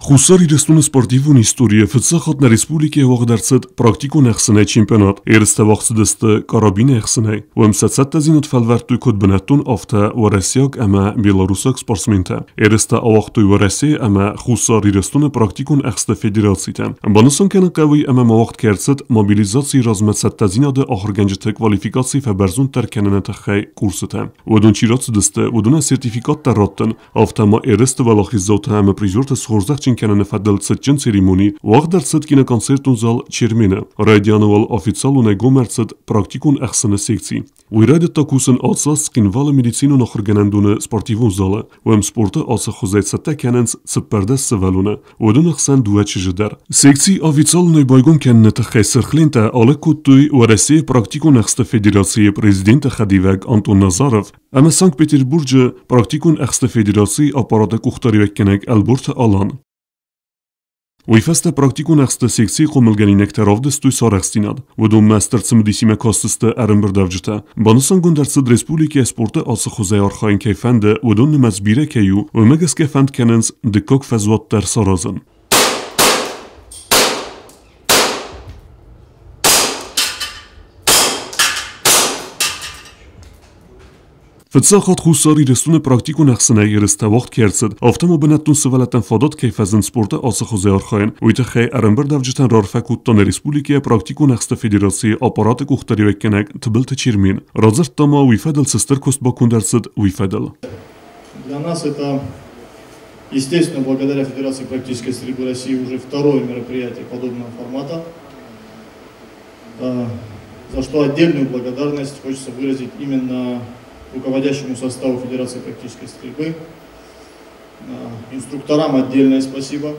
Хуссар Ирыстоны спортивон историйы фыццаг хатт нӕ республикӕйы уагъд ӕрцыд практикон ӕхсынӕй чемпионат. Ерыстӕ уагъд цыдысты карабины ӕхсынӕй. Уым сӕ цӕттӕдзинад фӕлвӕрдтой куыд бынӕттон, афтӕ уӕрӕсейаг ӕмӕ белорусаг спортсментӕ. Ерыстӕ ауагътой Уӕрӕсейы ӕмӕ Хуссар Ирыстоны практикон ӕхсты федерацитӕ. Банысан кӕнын хъӕуы, ӕмӕ ма уагъд кӕй ӕрцыд мобилизацийы размӕ цӕттӕдзинады ахуыргӕнджыты квалификаци фӕбӕрзонддӕр кӕныны тыххӕй курсытӕ. Уыдон чи рацыдысты, уыдонӕн сертификаттӕ раттын, Афтӕ ма ерысты уӕлахиздзаутӕ ӕмӕ призерты схорзӕхджын кӕныны фӕдыл цытджын церемони уагъд ӕрцыд киноконцертон зал Чермен-ы. Райдианы уал официалонӕй гом ӕрцыд практикон ӕхсыны секци. Уый райдыдта кусын ацы аз Цхинвалы медицинон ахуыргӕнӕндоны спортивон залы. Уым спорты ацы хуызӕй цӕттӕ кӕнынц 14 сывӕллоны, уыдоны хсӕн дыууӕ чызджы дӕр. Секци официалонӕй байгом кӕныны тыххӕй сырх лентӕ алыг кодтой Уӕрӕсейы практикон ӕхсты федерацийы президенты хӕдивӕг Антон Назаров ӕмӕ Санкт-Петербурджы практикон ӕхсты федерацийы аппараты къухдариуӕггӕнӕг Ӕлборты Алан. Уый фӕстӕ практикон ӕхсты секцийы хъомылгӕнинӕгтӕ равдыстой сӕ арӕхстдзинад. Уыдонмӕ стыр цымыдисимӕ кастысты ӕрӕмбырдӕвджытӕ. Банысангонд ӕрцыд республикӕйы спорты ацы хуызӕй архайын кӕй фӕнды, уыдон нымӕц бирӕ кӕй у, уымӕ гӕсгӕ фӕнд кӕнынц дыккаг фӕзуат дӕр саразын. Фыццаг хатт Хуссар Ирыстоны практикон ӕхсынӕй ерыстӕ уагъд кӕй ӕрцыд, афтӕ ма бынӕттон сывӕллӕттӕн фадат кӕй фӕзынд спорты ацы хуызы архайын, уый тыххӕй ӕрӕмбырдӕвджытӕн раарфӕ кодта нӕ республикӕйы практикон ӕхсты федерацийы аппараты къухдариуӕггӕнӕг Тыбылты Чермен. Радзырдта ма, уый фӕдыл цы стыр куыст баконд ӕрцыд, уый фӕдыл. Для нас это, естественно, благодаря Федерации практической стрельбы России уже второе мероприятие подобного формата, за что отдельную благодарность хочется выразить именно руководящему составу Федерации практической стрельбы, инструкторам отдельное спасибо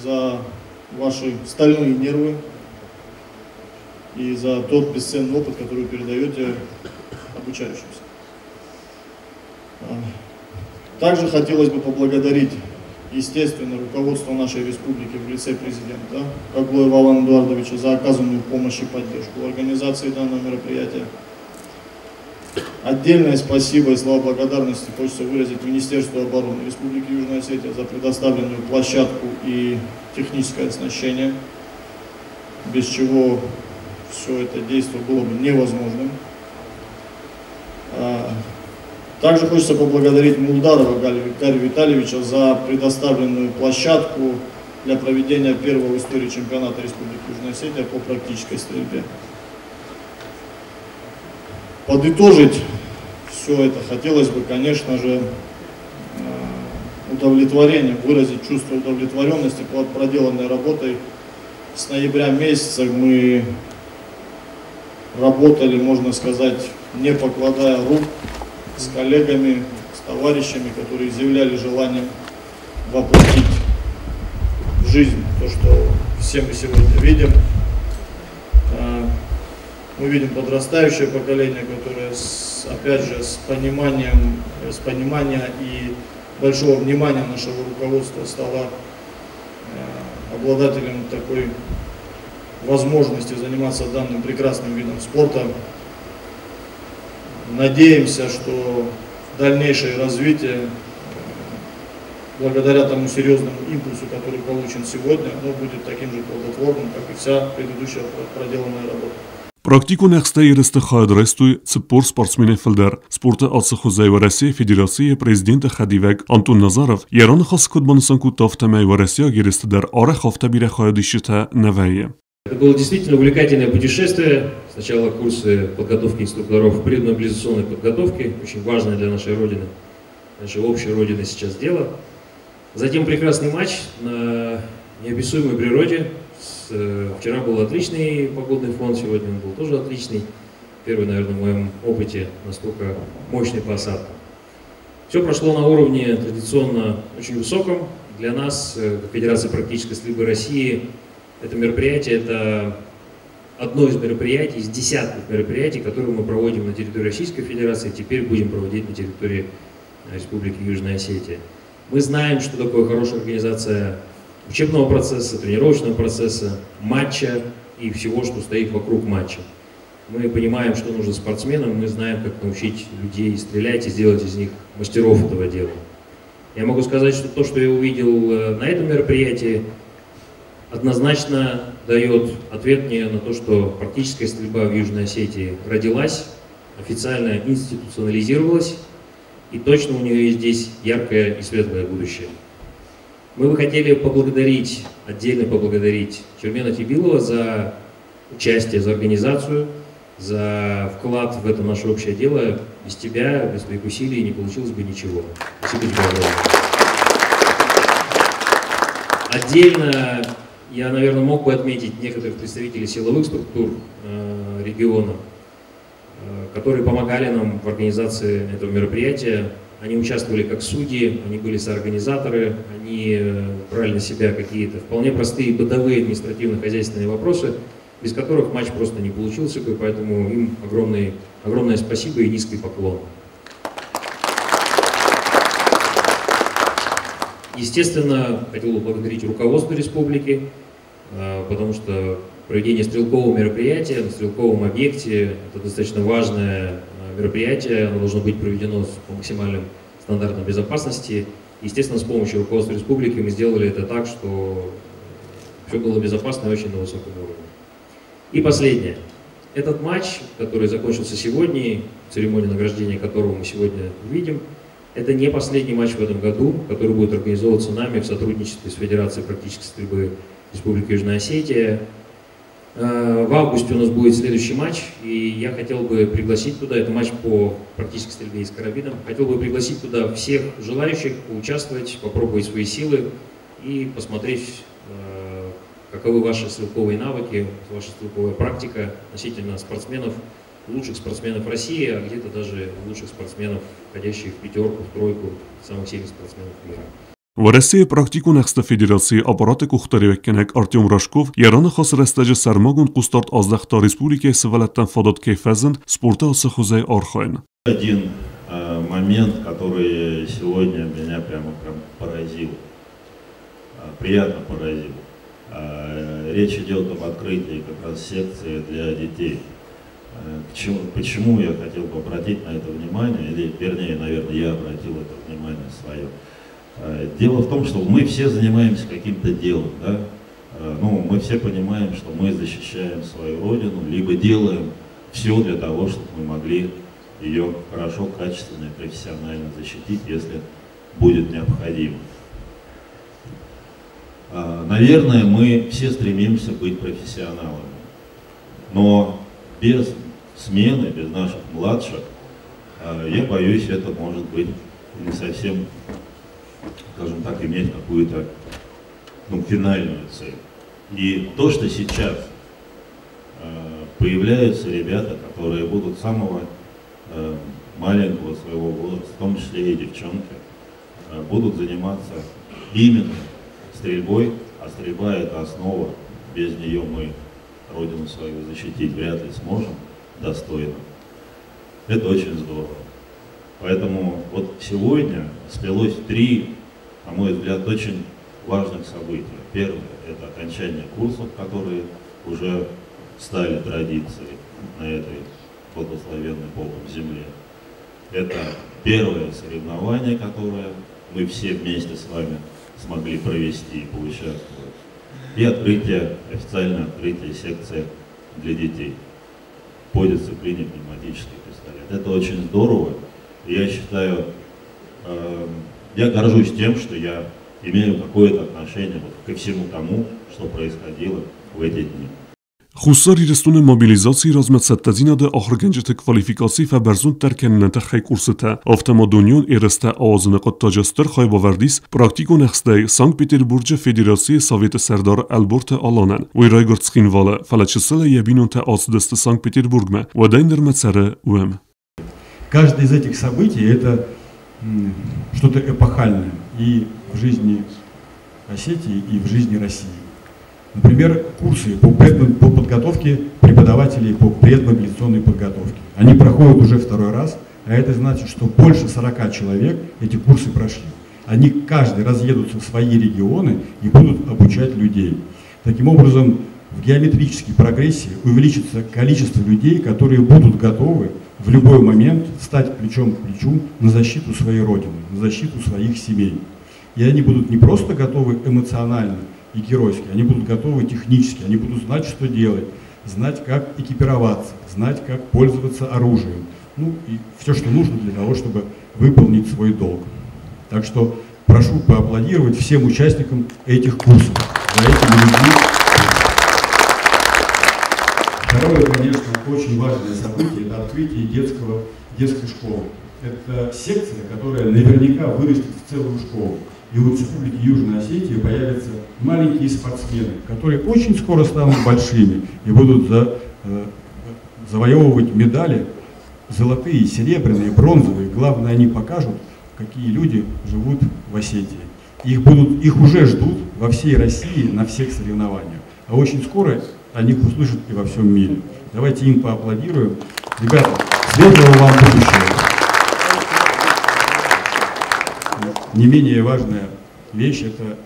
за ваши стальные нервы и за тот бесценный опыт, который вы передаете обучающимся. Также хотелось бы поблагодарить, естественно, руководство нашей республики в лице президента Гаглоева Алана Эдуардовича за оказанную помощь и поддержку в организации данного мероприятия. Отдельное спасибо и слова благодарности хочется выразить Министерству обороны Республики Южная Осетия за предоставленную площадку и техническое оснащение, без чего все это действие было бы невозможным. Также хочется поблагодарить Мулдарова Гарри Витальевича за предоставленную площадку для проведения первого в истории чемпионата Республики Южная Осетия по практической стрельбе. Подытожить все это хотелось бы, конечно же, удовлетворением, выразить чувство удовлетворенности проделанной работой. С ноября месяца мы работали, можно сказать, не покладая рук, с коллегами, с товарищами, которые изъявляли желание воплотить в жизнь то, что все мы сегодня видим. Мы видим подрастающее поколение, которое, опять же, с понимания и большого внимания нашего руководства стало обладателем такой возможности заниматься данным прекрасным видом спорта. Надеемся, что дальнейшее развитие, благодаря тому серьезному импульсу, который получен сегодня, оно будет таким же плодотворным, как и вся предыдущая проделанная работа. Практикон ӕхстӕй ерысты хайад райстой 40 спортсменӕй фылдӕр. Спорты ацы хуызӕй Уӕрӕсейы Федерацийы президенты хӕдивӕг Антон Назаров йӕ раныхасы куыд банысан кодта, афтӕмӕй уӕрӕсейаг ерысты дӕр арӕх афтӕ бирӕ хайадисджытӕ нӕ вӕййы. Это было действительно увлекательное путешествие. Сначала курсы подготовки инструкторов предмобилизационной подготовки, очень важное для нашей Родины, нашей общей Родины сейчас дело. Затем прекрасный матч на неописуемой природе. Вчера был отличный погодный фон, сегодня он был тоже отличный. Первый, наверное, в моем опыте настолько мощный по осадкам. Все прошло на уровне традиционно очень высоком. Для нас, как Федерация практической стрельбы России, это мероприятие, это одно из мероприятий, из десятков мероприятий, которые мы проводим на территории Российской Федерации, теперь будем проводить на территории Республики Южная Осетия. Мы знаем, что такое хорошая организация учебного процесса, тренировочного процесса, матча и всего, что стоит вокруг матча. Мы понимаем, что нужно спортсменам, мы знаем, как научить людей стрелять и сделать из них мастеров этого дела. Я могу сказать, что то, что я увидел на этом мероприятии, однозначно дает ответ мне на то, что практическая стрельба в Южной Осетии родилась, официально институционализировалась, и точно у нее есть здесь яркое и светлое будущее. Мы бы хотели поблагодарить, отдельно поблагодарить Чермена Тибилова за участие, за организацию, за вклад в это наше общее дело. Без тебя, без твоих усилий не получилось бы ничего. Спасибо тебе огромное. Отдельно я, наверное, мог бы отметить некоторых представителей силовых структур региона, которые помогали нам в организации этого мероприятия. Они участвовали как судьи, они были соорганизаторы, они брали на себя какие-то вполне простые бытовые административно-хозяйственные вопросы, без которых матч просто не получился бы, поэтому им огромное спасибо и низкий поклон. Естественно, хотел бы поблагодарить руководство республики, потому что проведение стрелкового мероприятия на стрелковом объекте – это достаточно важное мероприятие, оно должно быть проведено по максимальным стандартам безопасности. Естественно, с помощью руководства республики мы сделали это так, что все было безопасно и очень на высоком уровне. И последнее. Этот матч, который закончился сегодня, церемония награждения которого мы сегодня увидим, это не последний матч в этом году, который будет организовываться нами в сотрудничестве с Федерацией практической стрельбы Республики Южная Осетия. В августе у нас будет следующий матч, и я хотел бы пригласить туда, это матч по практической стрельбе из карабина, хотел бы пригласить туда всех желающих поучаствовать, попробовать свои силы и посмотреть, каковы ваши стрелковые навыки, ваша стрелковая практика относительно спортсменов, лучших спортсменов России, а где-то даже лучших спортсменов, входящих в пятерку, в тройку самых сильных спортсменов мира. Уӕрӕсейы практикон ӕхсты федерацийы аппараты къухдариуӕггӕнӕг Артем Рожков йӕ раныхасы рӕстӕджы сӕрмагонд хъусдард аздӕхта республикӕйы сывӕллӕттӕн фадат кӕй фӕзынд спорты ацы хуызӕй архайын. Один момент, который сегодня меня прямо поразил, приятно поразил. Речь идет об открытии как раз секции для детей. Почему я хотел бы обратить на это внимание, или вернее, наверное, я обратил это внимание свое. Дело в том, что мы все занимаемся каким-то делом, да? Ну, мы все понимаем, что мы защищаем свою родину, либо делаем все для того, чтобы мы могли ее хорошо, качественно и профессионально защитить, если будет необходимо. Наверное, мы все стремимся быть профессионалами, но без смены, без наших младших, я боюсь, это может быть не совсем, скажем так, иметь какую-то, ну, финальную цель. И то, что сейчас появляются ребята, которые будут с самого маленького своего возраста, в том числе и девчонки, будут заниматься именно стрельбой, а стрельба – это основа, без нее мы родину свою защитить вряд ли сможем достойно. Это очень здорово. Поэтому вот сегодня сплелось три, на мой взгляд, очень важных события. Первое – это окончание курсов, которые уже стали традицией на этой благословенной Богом земле. Это первое соревнование, которое мы все вместе с вами смогли провести и поучаствовать. И открытие, официальное открытие секции для детей по дисциплине пневматический пистолет. Это очень здорово. Я считаю, я горжусь тем, что я имею какое-то отношение вот ко всему тому, что происходило в эти дни. Хуссар Ирыстоны мобилизацийы размӕ цӕттӕдзинады ахуыргӕнджыты квалификаци фӕбӕрзонддӕр кӕныны тыххӕй курсытӕ, афтӕ ма дунеон ерыстӕ ауадзыны хъуыддаджы стыр хайбавӕрд ис практикон ӕхстӕй Санкт-Петербурджы Федерацийы Советы сӕрдар Ӕлборты Аланӕн. Уый райгуырд Цхинвалы, фӕлӕ чысылӕй йӕ бинонтӕ ацыдысты Санкт-Петербургмӕ, уӕдӕй нырмӕ цӕры уым. Каждое из этих событий – это что-то эпохальное и в жизни Осетии, и в жизни России. Например, курсы по подготовке преподавателей по предмобилизационной подготовке. Они проходят уже второй раз, а это значит, что больше 40 человек эти курсы прошли. Они каждый разъедутся в свои регионы и будут обучать людей. Таким образом, в геометрической прогрессии увеличится количество людей, которые будут готовы в любой момент стать плечом к плечу на защиту своей родины, на защиту своих семей. И они будут не просто готовы эмоционально и геройски, они будут готовы технически, они будут знать, что делать, знать, как экипироваться, знать, как пользоваться оружием. Ну и все, что нужно для того, чтобы выполнить свой долг. Так что прошу поаплодировать всем участникам этих курсов. За этими людьми. Второе, конечно, очень важное событие – это открытие детской школы. Это секция, которая наверняка вырастет в целую школу. И вот в Республике Южная Осетия появятся маленькие спортсмены, которые очень скоро станут большими и будут завоевывать медали золотые, серебряные, бронзовые. Главное, они покажут, какие люди живут в Осетии. Их уже ждут во всей России на всех соревнованиях. А очень скоро о них услышат и во всем мире. Давайте им поаплодируем. Ребята, светлого вам будущего! Не менее важная вещь – это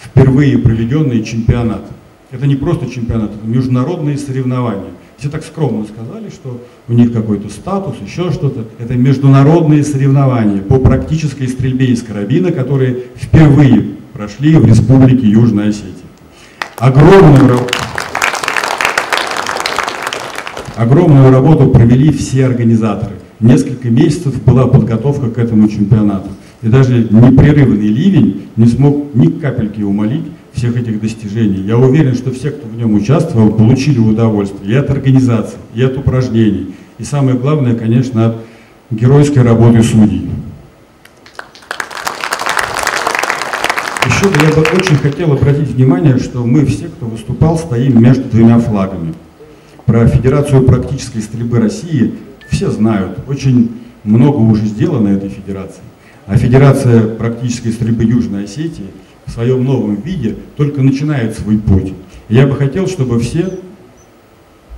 впервые проведенный чемпионат. Это не просто чемпионат, это международные соревнования. Все так скромно сказали, что у них какой-то статус, еще что-то. Это международные соревнования по практической стрельбе из карабина, которые впервые прошли в Республике Южная Осетия. Огромную работу провели все организаторы. Несколько месяцев была подготовка к этому чемпионату. И даже непрерывный ливень не смог ни капельки умалить всех этих достижений. Я уверен, что все, кто в нем участвовал, получили удовольствие и от организации, и от упражнений. И самое главное, конечно, от геройской работы судей. Еще я бы очень хотел обратить внимание, что мы все, кто выступал, стоим между двумя флагами. Про Федерацию практической стрельбы России все знают. Очень много уже сделано этой федерацией. А Федерация практической стрельбы Южной Осетии в своем новом виде только начинает свой путь. И я бы хотел, чтобы все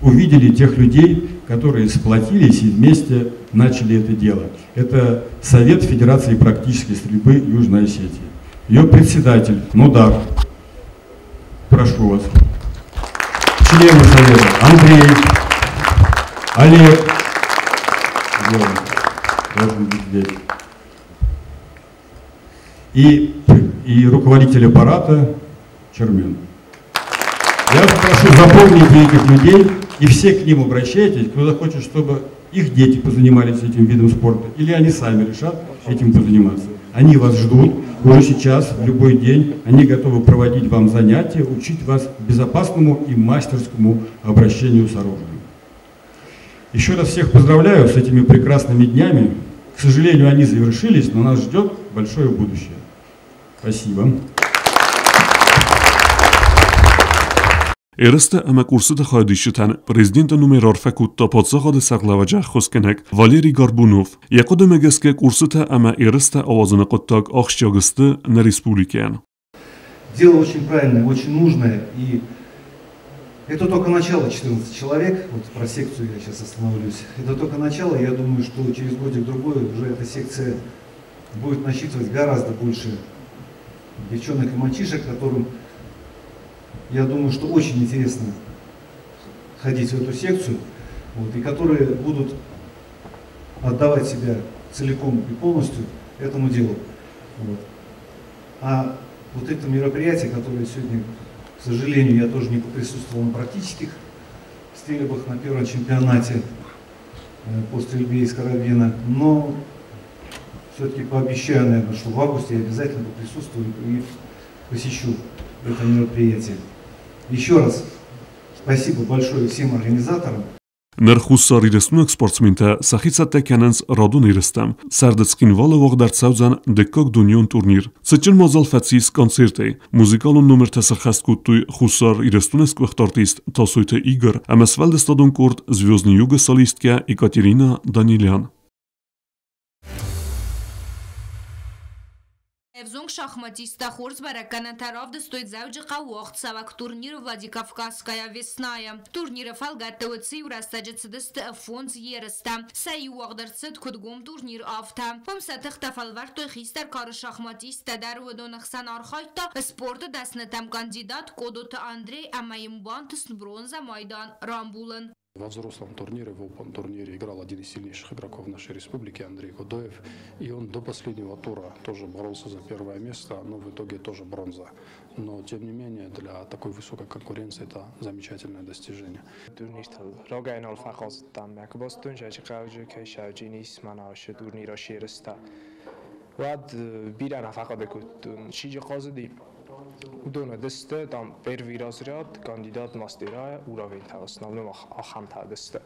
увидели тех людей, которые сплотились и вместе начали это дело. Это Совет Федерации практической стрельбы Южной Осетии. Ее председатель Нудар. Прошу вас. Члены Совета Андрей, Олег, должен быть здесь. И руководитель аппарата Чермен. Я вас прошу, запомните этих людей и все к ним обращайтесь, кто захочет, чтобы их дети позанимались этим видом спорта, или они сами решат этим позаниматься. Они вас ждут уже сейчас, в любой день. Они готовы проводить вам занятия, учить вас безопасному и мастерскому обращению с оружием. Еще раз всех поздравляю с этими прекрасными днями. К сожалению, они завершились, но нас ждет большое будущее. Спасибо. Ерысты ӕмӕ курсыты хайадисджытӕн президенты номӕй раарфӕ кодта паддзахады сӕргълӕууӕджы ӕххуысгӕнӕг Валерий Горбунов. Йӕ хъуыдымӕ гӕсгӕ курсытӕ ӕмӕ ерыстӕ ауадзыны хъуыддаг ахсджиаг сты нӕ республикӕйӕн. Дело очень правильное, очень нужное. И это только начало, 14 человек, вот про секцию я сейчас остановлюсь. Это только начало, я думаю, что через годик-другой уже эта секция будет насчитывать гораздо больше девчонок и мальчишек, которым, я думаю, что очень интересно ходить в эту секцию, вот, и которые будут отдавать себя целиком и полностью этому делу. Вот. А вот это мероприятие, которое сегодня, к сожалению, я тоже не присутствовал на практических стрельбах на первом чемпионате по стрельбе из карабина, но все-таки пообещаю, наверное, что в августе я обязательно присутствую и посещу это мероприятие. Еще раз спасибо большое всем организаторам. Ныр Хуссар Ирыстойнаг спортсментӕ сӕхи цӕттӕ кӕнынц радон ерыстӕм. Сӕрды Цхинвалы уагъд ӕрцӕудзӕн дыккаг дунеон турнир. Цытджын мадзал фӕцис концертӕй. Музыкалон номертӕ сӕххӕст кодтой Хуссар Ирыстоны сгуыхт артист Тасойты Игорь ӕмӕ сфӕлдыстадон къорд «Звездный юг»-ы солисткӕ Екатерина Данилян. Ӕвзонг шахматисттӕ хорз бӕрӕггӕнӕнтӕ равдыстой Дзӕуджыхъӕуы уагъдцӕуӕг турнир «Владикавказская весна»-йы. Турниры фӕлгӕтты уыцы иу рӕстӕджы цыдысты фондз ерыстӕ. Сӕ иу уагъд ӕрцыд куыд гом турнир, афтӕ. Уым сӕ тыхтӕ фӕлвӕрдтой хистӕр кары шахматисттӕ дӕр. Уыдоны хсӕн архайдта спорты дӕснытӕм кандидат Къодоты Андрей ӕмӕ йын бантыст бронзӕ майдан рамбулын. Во взрослом турнире, в Open турнире играл один из сильнейших игроков нашей республики Андрей Кудоев. И он до последнего тура тоже боролся за первое место, но в итоге тоже бронза. Но тем не менее для такой высокой конкуренции это замечательное достижение. Уыдон уыдысты, там первый разряд, кандидат мастера, уровень в основном ахӕмтӕ уыдысты.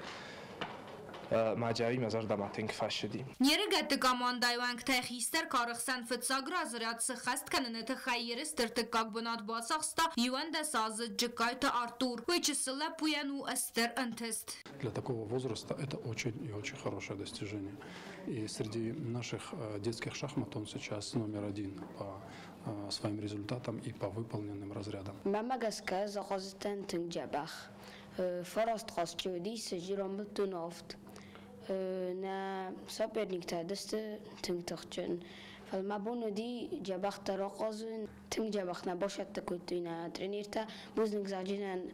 Мӕ мӕ зӕрдӕмӕ тынг фӕцыди. Не рыгӕтты командӕйы уӕнгтӕй хистӕр кары хсӕн фыццаг разряд сыххӕст кӕныны тыххӕй ерысты ӕртыккаг бынат бацахста 11-аздзыд Джыккайты Артур. Уый чысыл лӕппуйӕн у стыр ӕнтыст. Для такого возраста это очень и очень хорошее достижение. И среди наших детских шахмат он сейчас номер один по своим результатам и по выполненным разрядам. Мӕнмӕ гӕсгӕ ӕз ахъазыдтӕн тынг дзӕбӕх. Фараст хъазты уыдис, ӕз рамбылдтон авд. Нӕ соперниктӕ уыдысты тынг тыхджын. Фӕлӕ мӕ бон уыди дзӕбӕхдӕр ахъазын. Тынг дзӕбӕх нӕ басӕттӕ кодтой нӕ тренертӕ. Бузныг зӕгъджынӕн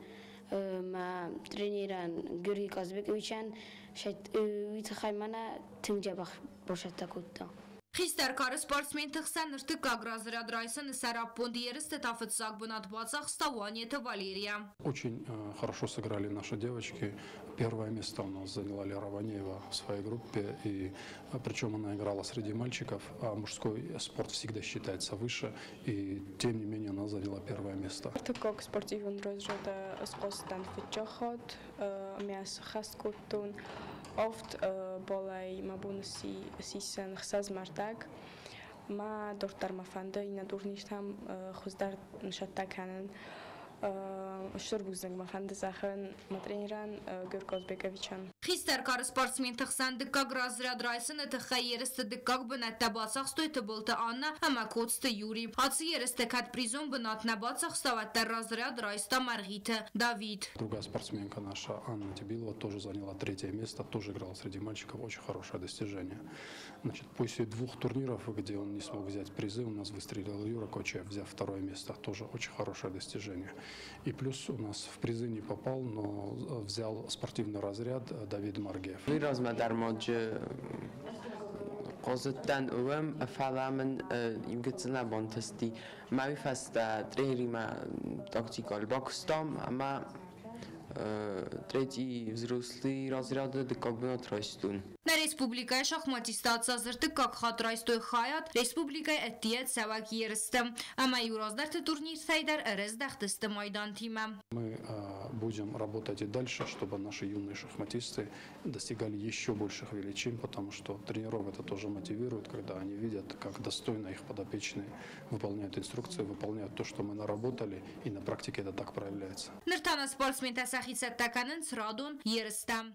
мӕ тренерӕн Георгий Казбековичӕн, уый тыххӕй мӕнӕ тынг дзӕбӕх басӕттӕ кодта. Хистӕр кары спортсменты хсӕн ӕртыккаг разряд райсыны сӕраппонд ерысты та фыццаг бынат бацахста Уанеты Валерия. Очень хорошо сыграли наши девочки. Первое место у нас заняла Лера Ванеева в своей группе. И причем она играла среди мальчиков, а мужской спорт всегда считается выше. И тем не менее она заняла первое место. Ӕртыккаг спортивон разряды схъазыдтӕн фыццаг хатт, ӕмӕ сыххӕст кодтон авд баллӕй мӕ бон сисын ӕхсӕз ӕмӕ ӕрдӕг. Мӕ дарддӕр мӕ фӕнды иннӕ турниртӕм хуыздӕр нысӕттӕ кӕнын. Стыр бузныг мӕ фӕнды зӕгъын мӕ тренерӕн Георг Казбековичӕн. Хистӕр кары спортсменты хсӕн дыккаг разряд райсыны тыххӕй ерысты дыккаг бынӕттӕ бацахстой Тыбылты Анна ӕмӕ Коцты Юрий. Ацы ерысты кӕд призон бынат нӕ бацахста, уӕддӕр разряд райста Мӕргъиты Давид. Другая спортсменка наша Анна Тибилова тоже заняла третье место, тоже играла среди мальчиков, очень хорошее достижение. Значит, после двух турниров, где он не смог взять призы, у нас выстрелил Юра Кочев, взяв второе место, тоже очень хорошее достижение. И плюс у нас в призы не попал, но взял спортивный разряд Давид Маргиев. Уый размӕ дӕр ма хъазыдтӕн уым, фӕлӕ мын иу гыццыл нӕ бантысти. Мӕ уый фӕстӕ тренеримӕ тактикӕйыл бакуыстам ӕмӕ третий взрослый разряды дыккаг бынат райстон. Нӕ республикӕйы шахматисттӕ ацы аз ӕртыккаг хатт райстой хайад республикӕйы ӕддейӕ цӕуӕг ерысты. Ӕмӕ-иу раздӕрты турниртӕй дӕр ӕрӕздӕхтысты майдантимӕ. Мы будем работать и дальше, чтобы наши юные шахматисты достигали еще больших величин, потому что тренеров это тоже мотивирует, когда они видят, как достойно их подопечные выполняют инструкции, выполняют то, что мы наработали, и на практике это так проявляется. Ныр та нӕ спортсментӕ сӕхи цӕттӕ кӕнынц радон ерыстӕм.